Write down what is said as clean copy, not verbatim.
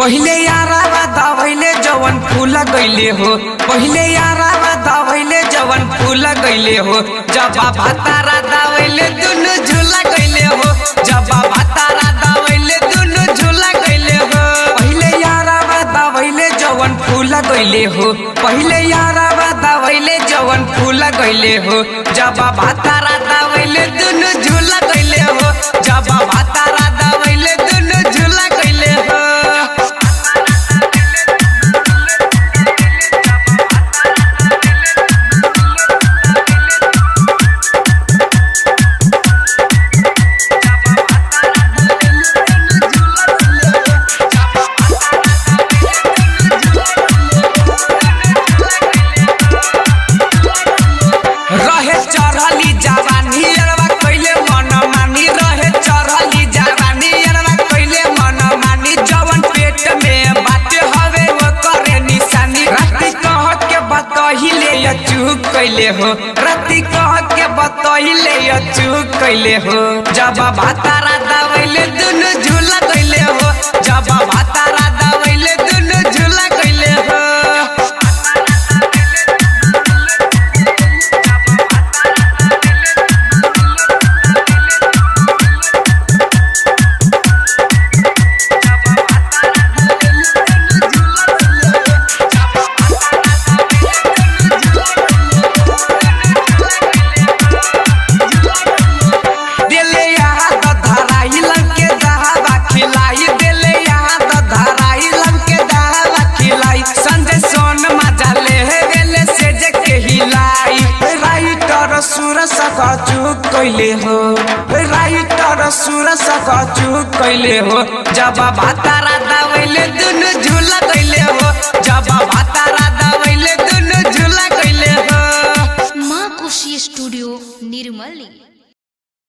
पहिले यारावा दावैले जवन फूल गईले हो। पहिले यारावा दावैले जवन फूल गईले हो। जब भातारा दावैले दुनु झूला गईले हो। जब भातारा दावैले दुनु झूला गईले हो। पहिले यारावा दावैले जवन फूल गईले हो। पहिले यारावा दावैले जवन फूल गईले हो। जब भातारा दावैले दुनु झूला गईले हो। जब भातारा दावैले दुनु झूला गईले हो। रहे चढ़ली जवानी अरवा कइले मन मानी। रहे चढ़ली जवानी अरवा कइले मन मानी। जवन पेट में बात हवे वो करे निशानी। राती कह के बतहिले अचूक कइले हो। राती कह के बतहिले अचूक कइले हो। जब भातारा दावैले दुनु झूला गइले हो। जब भातारा दावैले दुनु झूला गइले हो। दिले यहाँ त धराई लंके दहावा खिलाई। दिले यहाँ त धराई लंके दहावा खिलाई। संजय सोन मजा ले वेले से जे के हिलाई। राइटर सुर सक चुक कइले हो। राइटर सुर सक चुक कइले हो। जब भातारा दावैले दुनु झूला गइले हो। जब भातारा दावैले